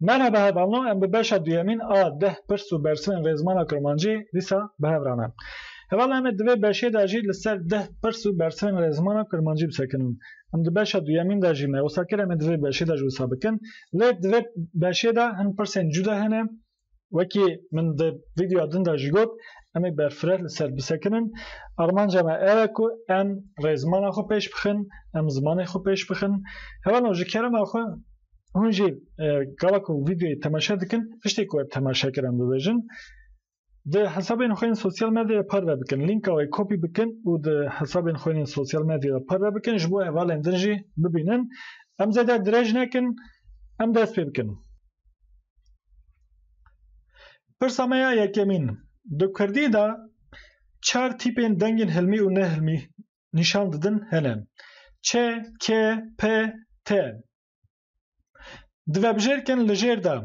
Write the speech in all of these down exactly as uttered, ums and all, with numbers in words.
Merhaba hevalno, em bi beşa duyemîn a deh pirs û bersivên rêzmana kurmancî dîsa bi hev re ne. Hevalno, em ê di vê beşê de jî li ser deh pirs û bersivên rêzmana kurmancî bisekinin. Em di beşa duyemîn de jî me wisa kir, em ê di vê beşê de jî wisa bikin. Lê di vê beşê de hin pirsên cuda hene. Wekî min di vîdeoya din de jî got, em ê berfireh li ser bisekinin. Armanca me ew e ku em rêzmana xwe pêş bixin, em zimanê xwe pêş bixin. Hevalno, ji kerema xwe hûn jî, e, gava ku vîdeoyê temaşe dikin, piştî ku we temaşe kir, em bibêjin, di hesabên xwe yên sosyal medyayê parve bikin. Lînka wê kopî bikin û di hesabên xwe yên sosyal medyayê de parve bikin, ji bo hevalên din jî bibînin. Em zêde dirêj nekin, em dest pê bikin. Pirsa me ya yekemîn. Di kurdî de çar tîpên dengên hilmî û nehilmî nîşan didin hene. Ç, K, P, T. Di vebijêrkên li jêr de,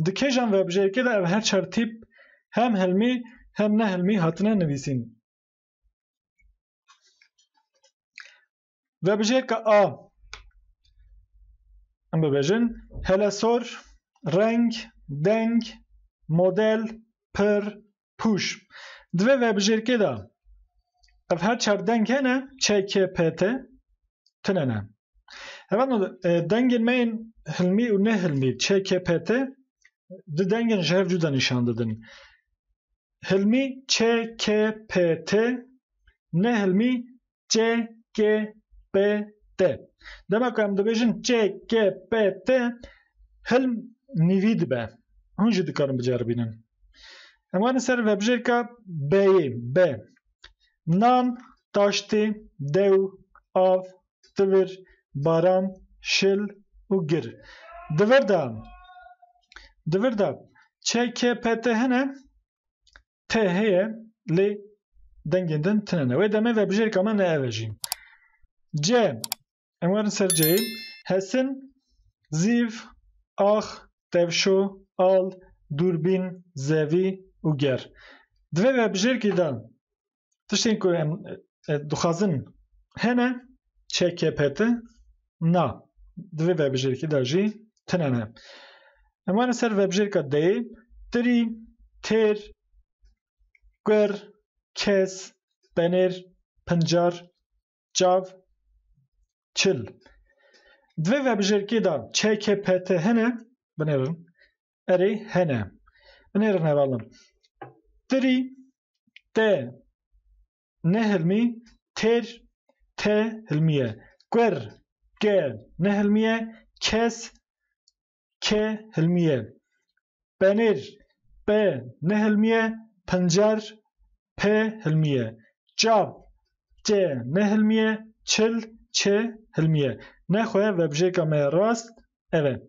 di kêjan vebijêrkê de ev her çar tîp hem hilmî hem nehilmî hatine nivîsîn? Vebijêrka A, em bibêjin, helesor, reng, deng, model, pir, pûş. Di vê vebijêrkê de ev her çar deng hene, Ç, K, P, T, tune ne. Hevalno, e, dengên me yên hilmî û nehilmî, Ç, K, P, T, di dengên ji hev cuda nîşan didin. Hilmî Ç, K, P, T, nehilmî Ç, K, P, T. Dema ku em dibêjin Ç, K, P, T, hilm nîvî dibe. Hûn jî dikarin biceribînin. Em werin ser vebijêrka B'yê, B. Nan, taştê, dew, av, tivir, baran, şil û gir. Di vir de, di vir de Ç, K, P, T hene, T heye, lê dengên din tune ne. Wê demê vebijêrka me ne ev e jî. C. Em werin ser C'yê. Hesin, zîv, ax, tevşo, al, dûrbîn, zevî û ger. Di vê vebijêrkê de tiştên ku em, e, dixwazin hene, Ç, K, P, T, na. Di vê vebijêrkê de jî tune ne. Em werin ser vebijêrka D'yê. Tirî, têr, gur, kes, penêr, pincar, çav, çil. Di vê vebijêrkê de Ç, K, P, T hene, binêrin. Erê, hene. Binêrin hevalin. Tirî, te, nehilmî, têr, te hilmî ye. Gur, ke, nehilmî ye. Kes, ke, hilmî ye. Penêr, pe, nehilmî ye. Pincar, pe, hilmî ye. Çav, çe, nehilmî ye. Çil, çe, hilmî ye. Nexwe vebijêrka me ya rast ev e.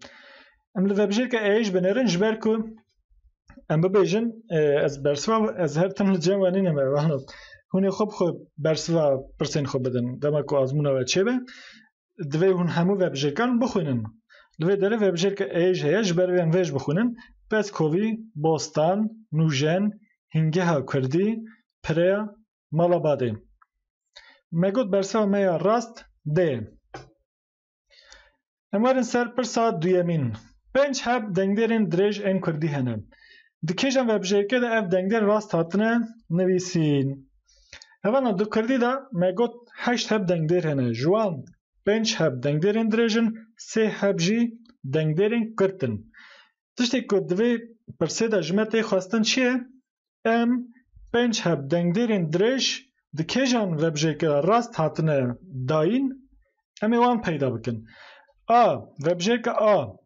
Em li vebijêrka Ê jî binêrin, ji ber ku em bibêjin, e, ez bersiva, ez her tim li cem we nînim, e, hevalno. Hûn ê xwe bi xwe bersiva pirsên xwe bidin. Dema ku azmûna we çêbe, divê hûn hemû vebijêrkan bixwînin. Li vê derê vebijêrka Ê jî heye, ji ber vê em vê jî bixwînin. Pezkovî, bostan, nûjen, hîngeha kurdî, pireya, mala badê. Me got bersiva me ya rast D ye. Em werin ser pirsa duyemîn. Pênc heb dengdêrên dirêj ên kurdî hene. Di kêjan vebijêrkê de ev dengdêr rast hatine nivîsîn? Hevalno, di kurdî de me got heşt heb dengdêr hene. Ji wan pênc heb dengdêrên dirêj in, sê heb jî dengdêrên kurt in. Tiştê ku di vê pirsê de ji me tê xwestin çi ye? Em pênc heb dengdêrên dirêj di kêjan vebijêrkê de rast hatine dayîn, em ê wan peyda bikin. A, vebijêrka A.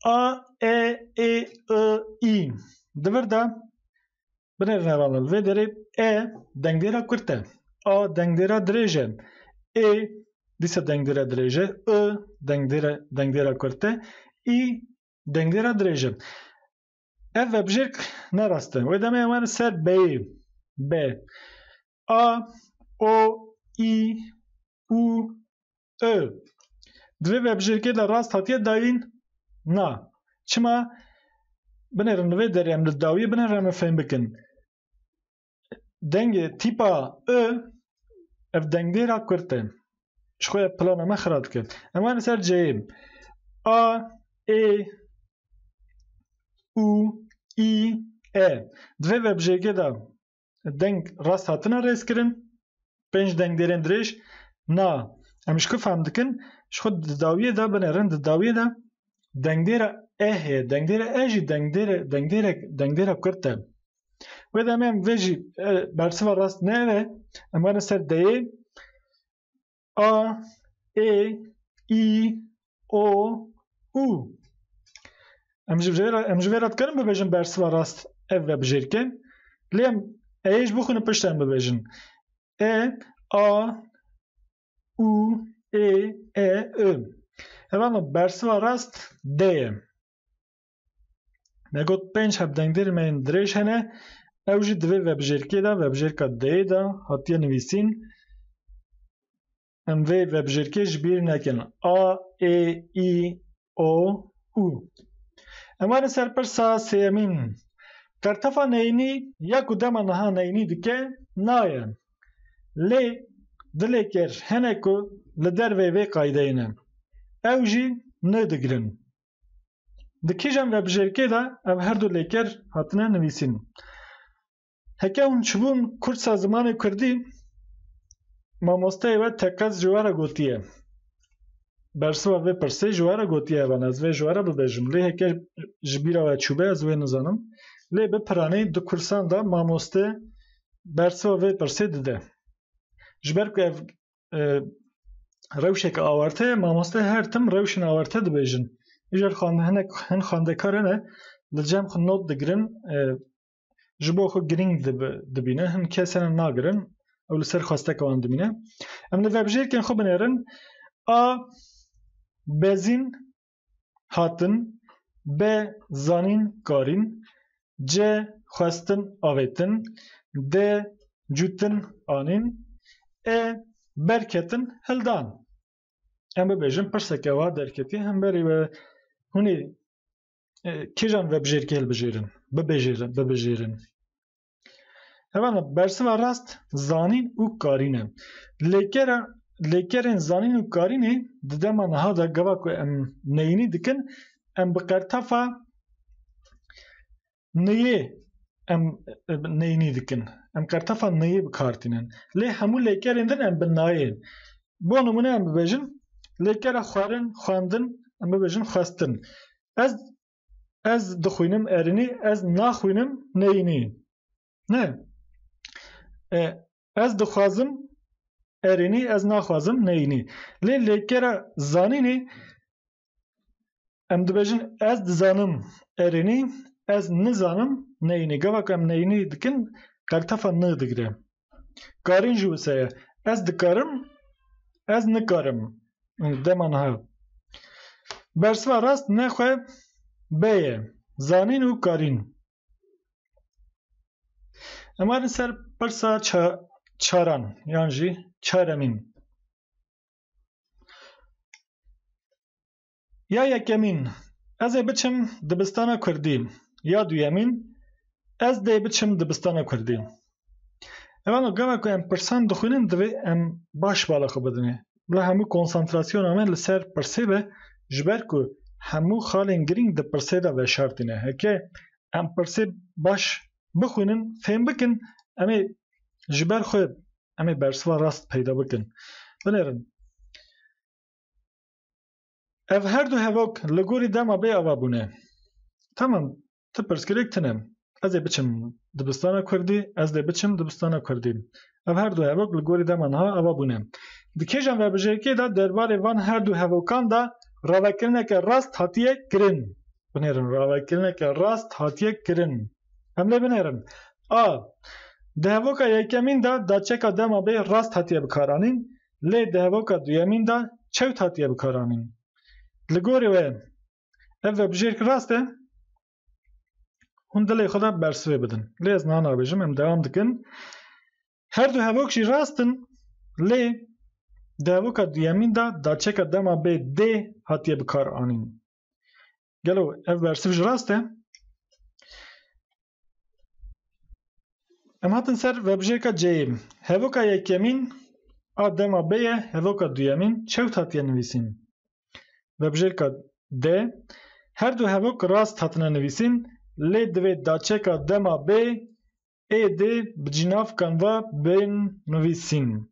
A, E, Ê, I, Î. Di vir de, binêrin hevalin, li vê derê E dengdêra kurt e. A dengdêra dirêj e. Ê dîsa dengdêra dirêj e. I dengdêra, dengdêra kurt e. Î dengdêra dirêj e. Ev vebjêrk ne rast e. Wê demê em werin ser B'yê. B. A, O, Î, Û, Ö. Di vê vebjêrkê de rast hatiye dayîn? Na. Çima? Binêrin li vê derê em li dawiyê binêrin em ê fêm bikin. Dengê tîpa Ö, ev dengdêra kurt e. Ji xwe plana me xira dike. Em werin ser C'yê. A, ê, û, î, e. Di vê vebjêrgê de deng rast hatine rêzkirin. Pênc dengdêrên dirêj. Na, em ji ku fehm dikin, ji xwe di dawiyê de binêrin, di dawiyê de dengdêra e heye. Dengdêra e jî dengdêre, dengdêrek, dengdêra kurt e. Wê demê em vê jî, e, bersiva rast ne ev e. Em werin ser deyê. A, ê, î, o, û. Em ji vê re, em ji vê re dikarin bibêjin bersiva rast ev vebjêrke. Lê em eyê ji bixwînin piştre em bibêjin. E, a, û, ê, e, ö. Hevalno bersiva rast D ye. Me got pênc heb dengdêrên me yên dirêj hene. Ew jî di vê vebjêrkê de, vebjêrka D'yê de hatiye nivîsîn. Em vê vebjêrkê ji bîr nekin. A, ê, î, o, û. Em werin ser pirsa sêyemîn. Qertefa neyînî ya ku dema niha neyînî dike, na ye. Lê di lêker hene ku li dervê vê qaydeyê ne. Ew jî N digirin. Di kîjan vebjêrkê de ev her du lêker hatine nivîsîn? Heke hûn çûbûn kursa zimanê kurdî, mamosteyê we teqez ji we re gotiye. Bersiva vê pirsê ji we re gotiye, hevan, ez vê ji we re bibêjim. Lê heke ji bîra we çûbe, ez wê nizanim. Lê bi piranî di kursan de mamoste bersiva vê pirsê dide. Ji ber ku ev e, rewşeke awarte ye, mamoste her tim rewşên awarte dibêjin. Îcar xwend-, hinek, hin xwendekar hene, li cem xwe not digirin, e, ji bo xwe girîng dibi-, dibîne, hin kes hene nagirin, ew li ser xwesteke wan dimîne. Em li vebjêrkên xwe binêrin, A, bezîn, hatin, B, zanîn, karîn, C, xwestin, avêtin, D, cûtin, anîn, E, berketin, hildan. Em bibêjin pirseke wa derketiye hemberî we. Hûn ê, e, kîjan vebjêrkê hilbijêrin? Bibêjêrin, bibijêrin. Hevalno, bersiva rast zanîn û karîn e. Lêkera, lêkerên zanîn û karînê di dema niha de gava ku em neyînî dikin, em bi qertefa niyê em, e, neyînî dikin. Em qertefa niyê bi kar tînin. Lê hemû lêkerên din em bi nayê. Bo nimûne em bibêjin, lêkera xwarin, xwendin, em bibêjin xwestin. Ez, ez dixwînim erênî, ez naxwînim neyînî. Ne. E, ez dixwazim erênî, ez naxwazim neyînî. Lê lêkera zanînê em dibêjin, ez dizanim erênî, ez nizanim neyînî. Gava ku em neyînî dikin, qertefa ni digire. Karîn jî wisa ye. Ez dikarim, ez nikarim. Dema niha. Bersiva rast nexwe B ye. Zanîn û karîn. Em werin ser pirsa ça-, çaran, yan jî çaremîn. Ya yekemîn, ez ê biçim dibistana kurdî. Ya duyemîn, ez dê biçim dibistana kurdî. Hevalno, gava ku em pirsan dixwînin, divê em baş bala xwe bidinê. Bila hemû konsantrasyona me li ser pirsê be, ji ber ku hemû xalên girîng di pirsê de veşartîne. Heke em pirsê baş bixwînin, fêm bikin, em ê ji ber xwe, em ê bersiva rast peyda bikin. Binêrin. Ev her du hevok li gorî dema bê ava bûne. Tamam, ti pirsgirêk tune. Ez ê biçim dibistana kurdî, ez dê biçim dibistana kurdî. Ev her du hevok li gorî dema niha ava bûne. Di kêjan vebijêrkê de derbarê van her du hevokan de ravekirineke rast hatiye kirin. Binêrin, ravekirineke rast hatiye kirin. Em lê binêrin. A. Di hevoka yekemîn de daçeka dema bê rast hatiye bikaranîn, lê di hevoka duyemîn de çewt hatiye bikaranîn. Li gorî we ev vebijêrk rast e? Hûn dilê xwe de bersivê bidin. Lê ez niha nabêjim, em dewam dikin. Her du hevok jî rast in, lê di hevoka duyemîn de daçeka dema bê dê hatiye bikaranîn. Gelo ev bersiv jî rast e? Em hatin ser vebijêrka C'yê. Hevoka yekemîn a dema bê ye, hevoka duyemîn çewt hatiye nivîsîn. Vebijêrka D. Her du hevok rast hatine nivîsîn, lê divê daçeka dema bê ê dê bi cînavkan ve bên nivîsîn.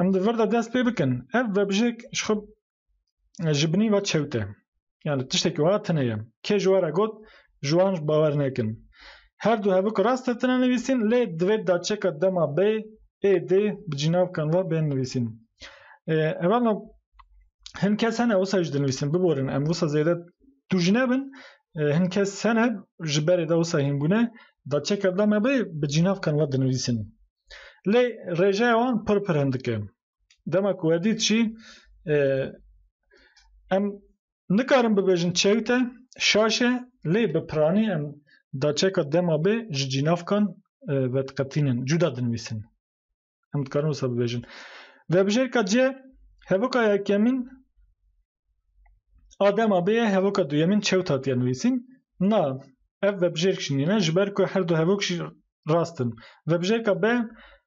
Em di vir de dest pê bikin. Ev vebjêrek ji xwe ji binî ve çewt e. Yani tiştekî wiha tune ye. Kê ji we re got, ji wan bawer nekin. Her du hevok rast hatine nivîsîn, lê divê daçeka dema bê ê dê bi cînavkan ve bên nivîsîn. E, hevalno, hin kes hene wisa jî dinivîsin, biborin, em wisa zêde tûj nebin. E, hin kes hene ji berê de wisa hîn bûne, daçeka dema bê bi cînavkan ve dinivîsin. Lê rêjeya wan pir pir hindik e. Dema ku we dît jî, e, em nikarin bibêjin çewt e, şaş e, lê bi piranî em daçeka dema bê ji cînavkan, e, vediqetînin, cuda dinivîsin. Em dikarin wisa bibêjin. Vebijêrka C, hevoka yekemîn a dema bê ye, hevoka duyemîn çewt hatiye nivîsîn. Na, ev vebijêrk jî nîne, ji ber ku her du hevok jî rast in. Vebijêrka B,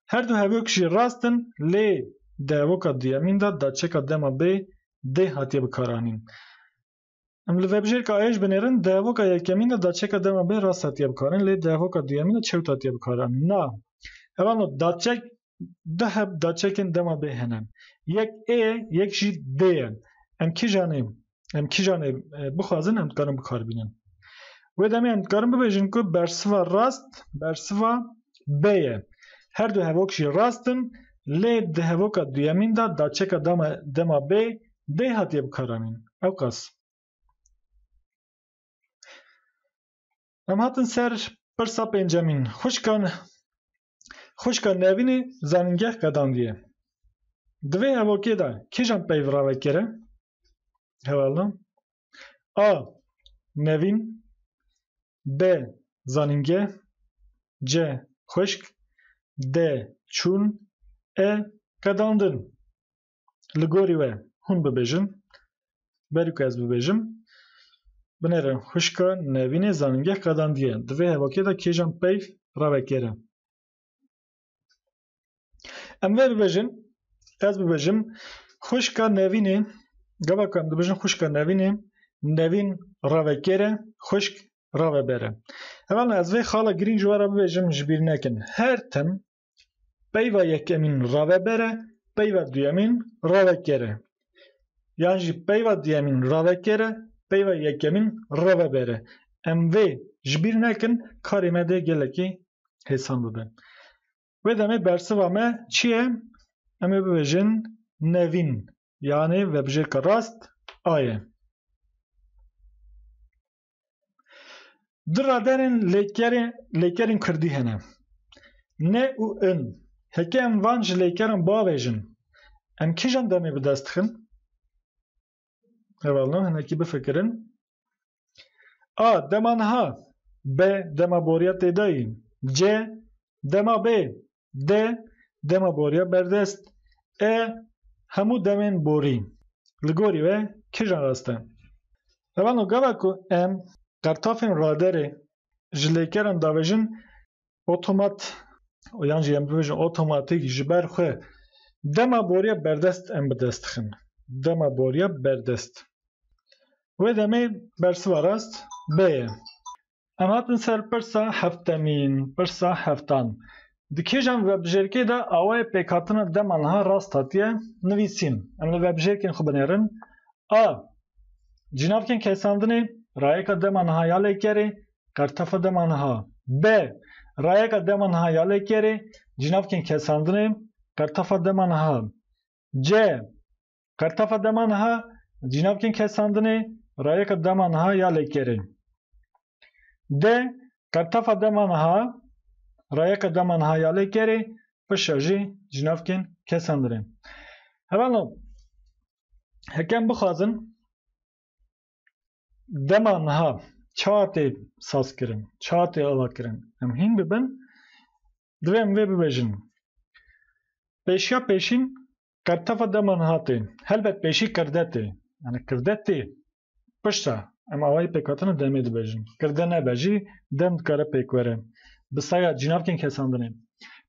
her du hevok jî rast in, lê di hevoka duyemîn de daçeka dema bê dê hatiye bikaranîn. Em li vebijêrka A yê jî binêrin, di hevoka yekemîn de daçeka dema bê rast hatiye bikaranîn, lê di hevoka duyemîn de çewt hatiye bikaranîn. Na, hevalno, daçek, du heb daçekên dema bê hene. Yek ê ye, yek jî dê ye. Em kîjanê, em kîjanê, e, bixwazin, em dikarin bikar bînin. Wê demê em dikarin bibêjin ku bersiva rast, bersiva B ye. Her du hevok jî rast in, lê di hevoka duyemîn de daçeka dema, dema bê dê hatiye bikaranîn. Ewqas. Em hatin ser pirsa pêncemîn. Xwişka, xwişka Nevînê zanîngeh qedandiye. Di vê hevokê de kîjan peyv ravekêr e? Hevalno. A. Nevîn. B. Zanîngeh. C. Xwişk. D. Çûn. E. Qedandin. Li gorî we hûn bibêjin. Berî ku ez bibêjim. Binêrin, xwişka Nevînê zanîngeh qedandiye. Di vê hevokê de kîjan peyv ravekêr e? Em vê bibêjin, ez bibêjim, xwişka Nevînê, gava ku em dibêjin xwişka Nevînê, Nevîn ravekêr e, xwişk ravebêr e. Hevalno, ez vê xala girîng ji we re bibêjim, ji bîr nekin. Her tim peyva yekemîn ravebêr e, peyva duyemîn ravekêr e. Yan jî peyva duyemîn ravekêr e, peyva yekemîn ravebêr e. Em vê ji bîr nekin, karê me dê gelekî hêsan bibe. Wê demê bersiva me çi ye? Em ê bibêjin Nevîn, yanê vebijêrka rast A ye. Du raderên lêkerê-, lêkerên kurdî hene. Ne û in. Heke em van ji lêkeran biavêjin, em kîjan demê bi dest dixin? Hevalno, hinekî bifikirin. A. Dema niha. B. Dema boriya têdayî. C. Dema bê. D. Dema boriya berdest. E. Hemû demên borî. Li gorî we kîjan rast e? Hevalno, gava ku em qertafên raderê ji lêkeran davêjin, otomat, yan jî em bibêjin otomatîk ji ber xwe dema boriya berdest em bi dest dixin. Dema boriya berdest. Wê demê bersiva rast B ye. Em hatin ser pirsa heftemîn, pirsa heftan. Di kîjan vebijêrkê de awayê pêkhatina dema niha rast hatiye nivîsîn? Em li vebijêrkên xwe binêrin. A. Cînavkên kesandinê, rayeka dema niha ya lêkerê, qertefa dema niha. B. Rayeka dema niha ya lêkerê, cînavkên kesandinê, qertefa dema niha. C. Qertefa dema niha, cînavkên kesandinê, rayeka dema niha ya lêkerê. D. Qertefa dema niha, rayeka dema niha ya lêkerê, pişa jî cînavkên kesandinê. Hevalno, heke em bixwazin dema niha çawa tê sazkirin, çawa tê avakirin, em hîn bibin, divê em vê bibêjin. Pêşiya pêşîn qertefa dema niha tê. Helbet pêşî kirde tê. Yani kirde tê. Pişta em awayî pêkhatina demê dibêjin. Kirde nebe jî dem dikare pêk were. Bi saya cînavkên kesandinê.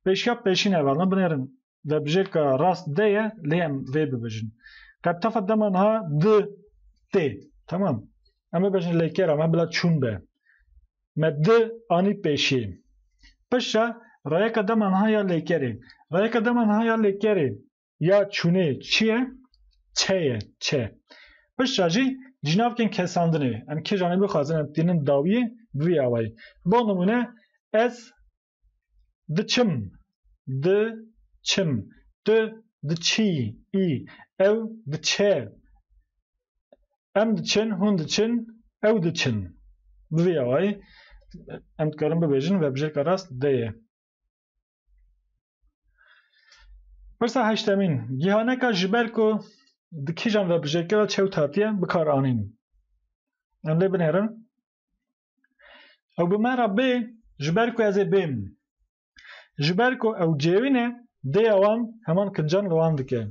Pêşiya pêşîn hevalno binêrin. Vebijêrka rast D ye, lê em vê bibêjin. Qertefa dema niha di tê. Tamam. Em bibêjin lêkera me bila çûn be. Me di anî pêşî. Piştre rêyeka dema niha ya lêkerê. Rêyeka dema niha ya lêkerê ya çûnê çi ye? Çe ye, çe. Piştre jî cînavkên kesandinê. Em kîjanê bixwazin em tînin dawiyê bi vî awayî. Bo nimûne, ez diçim, diçim, tu diçî, î, ew diçe. Em diçin, hûn diçin, ew diçin. Bi vî awayî em dikarin bibêjin vebjêrka rast D ye. Pirsa heştemîn. Gihaneka ji ber ku di kîjan vebjêrkê de çewt hatiye bi kar anîn. Em lê binêrin. Ew bi me re bê, ji ber ku ez ê bêm. Ji ber ku ew cêwîn e, dêya wan heman kincan li wan dike.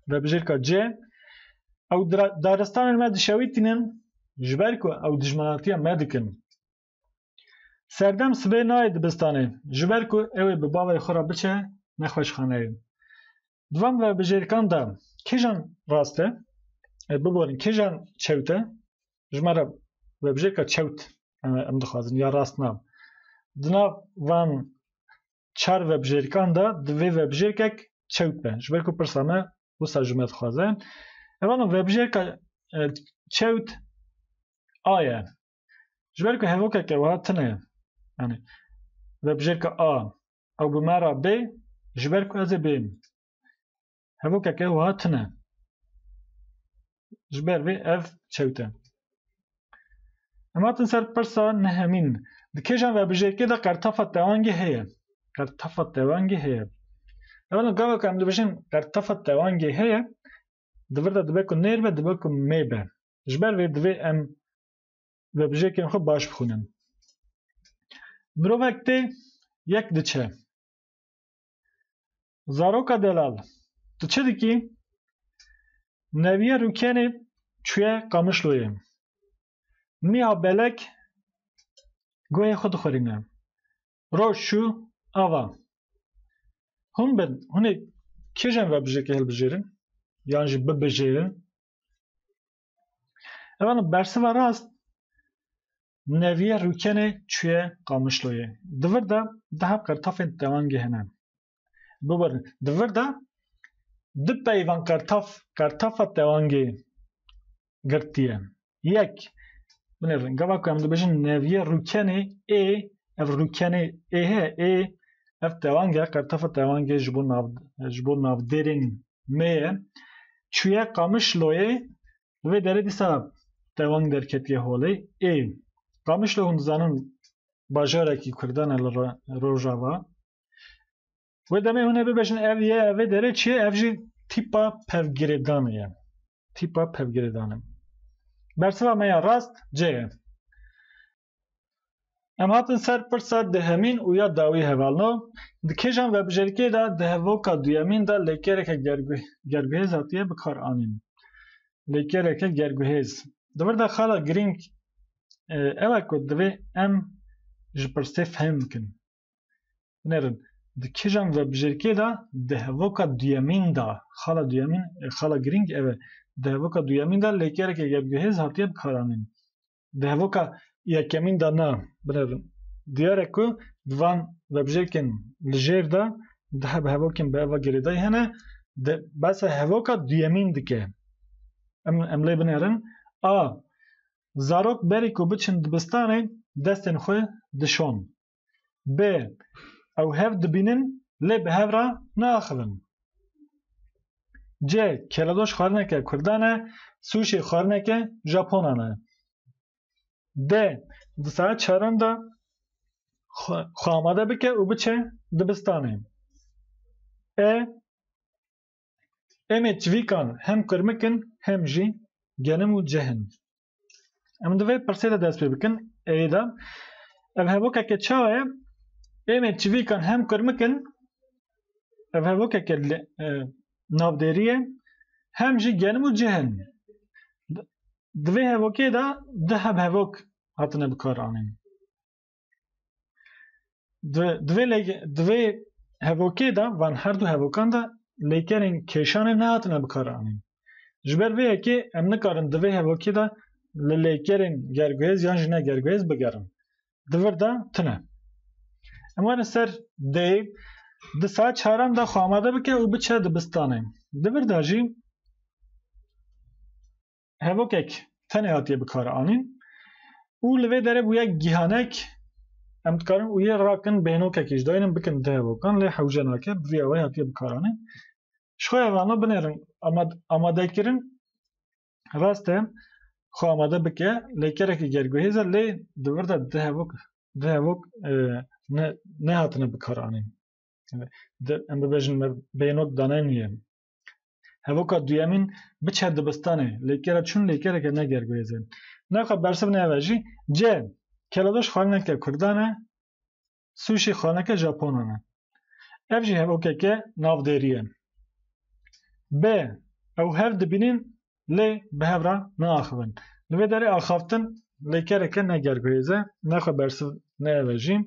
Vebjêrka C, ew dira-, daristanên me dişewitînin, ji ber ku ew dijminatiya me dikin. Serdem sibê nayê dibistanê, ji ber ku ew ê bi bavê xwe re biçe nexweşxaneyê. Di van vebjêrkan de kîjan rast e? E, biborin, kîjan çewt e? Ji me re vebjêrka çewt, e, em dixwazin, ya rast na. Di nav van çar vebjêrkan de divê vebjêrkek çewt be. Ji ber ku pirsa me wisa ji me dixwaze. Evan vebjêrka, e, çewt A ye. Ji ber ku hevokeke wiha tune ye. Yani, vebjêrka A, ew bi me re bê, ji ber ku ez ê bêm. Hevokeke wiha tune. Ji ber vê ev çewt e. Em hatin ser pirsa nehemîn. Di kîjan vebjêrkê de qertafa tewangê heye? Qertafa tewangê heye. Ew gava ku em dibêjin qertafa tewangê heye, di vir de dibe ku nêr be, dibe ku mê be. Ji ber vê divê em vebjêrkên xwe baş bixwînin. Mirovek tê, yek diçe. Zaroka delal, tu çi dikî? Neviye rûkenê çûye Qamişloyê. Mîha belek guhê xwe dixwerîne. Roj çû ava. Hûn bin, hûn ê kîjan vebjêrkê hilbijêrin? Yan jî bibijêrin? Evan bersiva rast, Neviye rûkenê çûye Qamişloyê. Di vir de du heb qertafên tewangê hene. Biborin, di vir de du peyvan qertaf, qertafa tewangê girtiye. Yek, binêrin, gava ku em dibêjin Neviye rûkenê ê, ev rûkenê ê he, ê, ev tewang e, qertafa tewangê ji bo nav-, ji bo navdêrên me ye. Çûye Qamişloyê, li vê derê dîsa tewang derketiye holê. Ê, Qamişlo hûn dizanin bajarekî Kurdan e li Ro-, Rojava. Wê demê hûn ê bibêjin ev ye, ev vê derê çi ye? Ev jî tîpa pevgirêdanê ye. Tîpa pevgirêdanê. Bersiva me ya rast C ye. Em hatin ser pirsa dehemîn û ya dawî hevalno. Di kîjan vebjêrkê de di hevoka duyemîn de lêkereke gerguh-, gerguhêz hatiye bi kar anîn? Lêkereke gerguhêz. Di vir de xala girîng, e, ew e ku divê em ji pirsê fehm bikin. Binêrin, di kîjan vebjêrkê de di hevoka duyemîn de, xala duyemîn, e, xala girîng ev e, di hevoka duyemîn de lêkereke gerguhêz hatiye bikaranîn. Di hevoka yekemîn de na, binêrin, diyar e ku di van vebjêrkên li jêr de du heb hevokên bi eva girêdayî hene, di behsa hevoka duyemîn dike. Em, em lê binêrin, A, zarok berî ku biçin dibistanê destên xwe dişon. B, ew hev dibînin lê bi hev re naaxivin. C, keledoş xwarineke Kurdan e, suşî xwarineke Japonan e. D, di saet çaran de xwe, xwe amade bike û biçe dibistanê. E, Em ê çivîkan hem kurmik in, hem jî genim û cih in. Em di vê pirsê de dest pê bikin. Ê de, ev hevokeke çawa ye? Em ê çivîkan hem kurmik in, ev hevokeke li, e, navdêrî ye, hem jî genim û cih in. Di vê hevokê de du heb hevok hatine bikaranîn. Di, di vê lê-, di vê hevokê de, van her du hevokan de lêkerên kêşanê nehatine bikaranîn. Ji ber vê yekê em nikarin di vê hevokê de li lêkerên gerguhêz yan jî ne gerguhêz bigerin. Di vir de tune. Em werin ser dê, di saet çaran de xwe amade bike û biçe dibistanê. Di vir de jî hevokek tenê hatiye bikaranîn û li vê derê bûye gihanek, em dikarin û yê rakin bêhnokekî ji dayînin bikin di hevokan, lê hewce nake, bi vî awayî hatiye bikaranîn. Ji xwe hevalno binêrin, amad-, amadekirin rast e, xwe amade bike, lêkerekî gerguhêz e, lê di vir de di hevok, di hevok, e, ne, nehatine bikaranîn. Di, em bibêjin me bêhnok dane niye. Hevoka duyemîn biçe dibistanê, lêkera çûn lêkereke ne gerguhêz e. Nexwe bersiv neve jî, C, keledoş xwarineke kurdan e, sushi xwarineke japonan e. Ev jî hevokeke navdêrî ye. B, ew hev dibînin lê bi hev re naaxivin. Li vê derê axaftin lêkereke ne gerguhêz e, nexwe bersiv neve jî.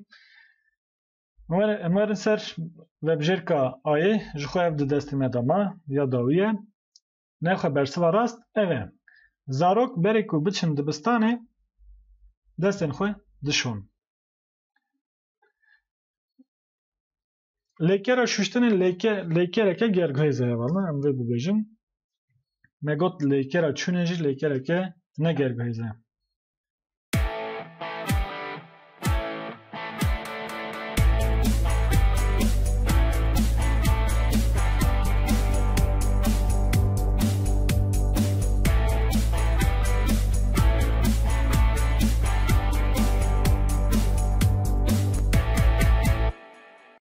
Em werin ser vebjêrka Ayê, ji xwe ev di destê me de ma, ya dawî ye. Nexwe bersiva rast ev e. Zarok berê ku biçin dibistanê, destên xwe dişon. Lêkera şuştinê lêke, lêkereke gerguhêz e hevalno, em vê bibêjin. Me got lêkera çûnê jî lêkereke ne gerguhêz e.